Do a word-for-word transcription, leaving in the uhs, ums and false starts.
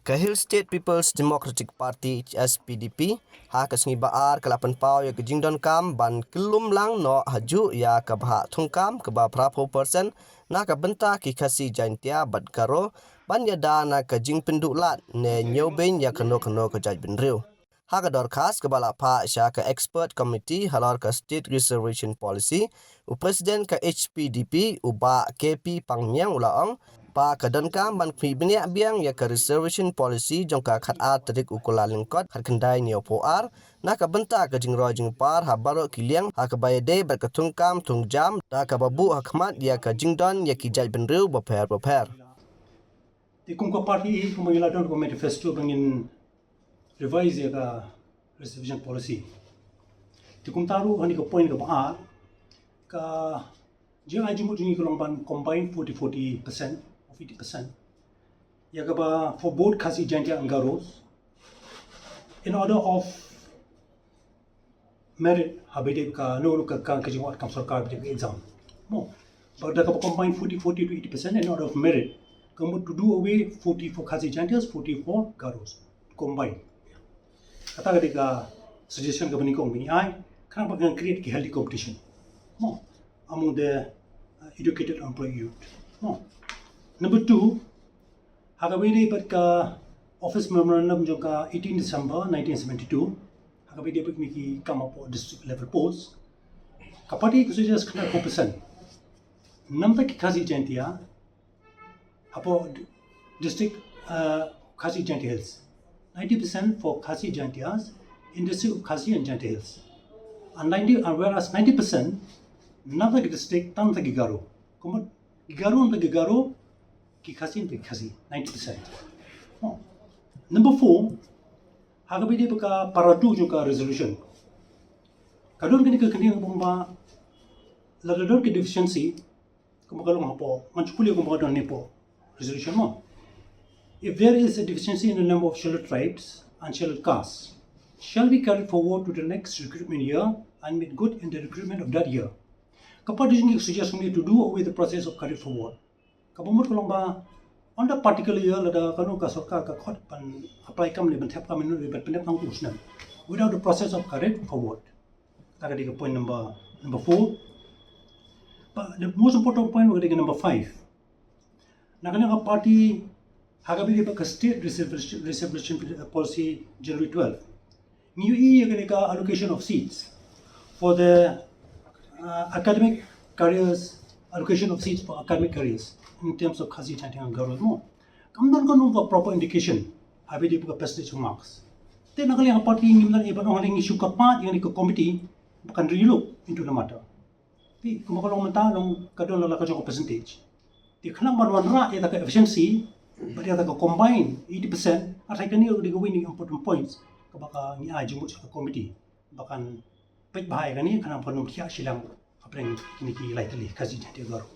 Ka Hill State People's Democratic Party, H S P D P, ha ka sngi ba ar ka la pynpaw ïa ka jingdonkam ban kyllum lang noh ha juh ïa ka bhah thungkam kaba phra phew percent na ka bynta ki Khasi Jaintia bad Garo ban ïada na ka jingpynduh lad ne ñiewbeiñ ïa kano kano ka jaitbynriew. Ha ka dorkhas kaba la phah sha ka Expert Committee halor ka State Reservation Policy, u President ka H P D P, u Bah K P Pangmiang, u la ong ba ka donkam ban khmih bniah biang ïa ka Reservation Policy jong ka khatar tarik u Kyllalyngkot khatkhyndai hynñiewphew ar na ka bynta ka jingroi jingpar ha baroh ki liang, ha kaba ïadei bad ka thungkam thungjam da kaba buh ha khmat ïa ka jingdon ïa ki jaitbynriew bapher bapher. Te kum ka party, kum ba ngi la don ka manifesto ba ngin revise ïa ka reservation policy. Te kumta ruh, ha kane ka point kaba ar, ka jingai jingmut jong ngi ka long ban combine forty forty percent of eighty percent ïa kaba for both Khasi Jaintia and Garos in order of merit, ha ba ïadei bad ka, no, no, ka, ka, ka jingwad kam sorkar ba ïadei bad ka exam. Mo, ba da kaba combine forty forty to eighty percent in order of merit, ka mut to do away forty for Khasi Jaintias, forty for Garos. Combine. Kata ka dei ka suggestion kaba nyngkong ba ngi ai, khnang ba kan create ki healthy competition, mo, among the, uh, educated unemployed youth. Mo. Number two, ha kaba ïadei bad ka office memorandum jong ka eighteen December nineteen seventy-two, ha kaba ïadei bad kine ki kam hapoh district level post, ka party ka suggest khyndai phew percent namar ki Khasi Jaintia hapoh d-, district, uh, Khasi Jaintia Hills. Ninety percent for Khasi Jaintias in district of Khasi and Jaintia Hills. And ninety, and whereas ninety percent namar ki district tang ki Garo. Ka mut ki Garo namar ki Garo, ki Khasi namar ki Khasi, ninety percent. Oh. Number four, ha kaba ïadei bad ka para two jong ka resolution, ka don kane ka khyndiat kaba ong ba lada don ka deficiency, kumba ka long hapoh, ngan shu pule kumba ka don hapoh resolution, mo. If there is a deficiency in the number of scheduled tribes and scheduled castes, shall be carried forward to the next recruitment year and made good in the recruitment of that year. Ka party jong ngi ka suggest to do away the process of carried forward. Kaba mut ka long ba, on the particular year, lada kano ka sorkar ka khot ban apply kam ne ban thep kam ne ban pyndep, hangto u snem, without the process of carried forward. Kata ka dei ka point number, number four. But the most important point ka dei ka number five. Na kane ka party, ha kaba ïadei bad ka State Reservation, Reservation Policy January twelve, ngi ïohi ïa kane ka allocation of seats for the, uh, academic careers, allocation of seats for academic careers in terms of Khasi, Jaintia and Garo, mo. Kam don kano ka proper indication ha kaba ïadei bad ka percentage marks. Te na ka liang ka party ngim don, eh, ban ong lei, ngi shu kyrpad ïa kane ka committee ba kan relook into the matter. Te kumba ka long mynta long ka don la ka jong ka percentage. Te khnang ban wanrah ïa ka efficiency bad ïa ka combine eighty percent, nga tharai kane ka dei kawei na ki important points kaba ka ngi ai jingmut sha ka committee ba kan peit bha ïa kane, khnang ban ym thiah shiliang hapdeng kine ki lai tylli Khasi, Jaintia, Garo.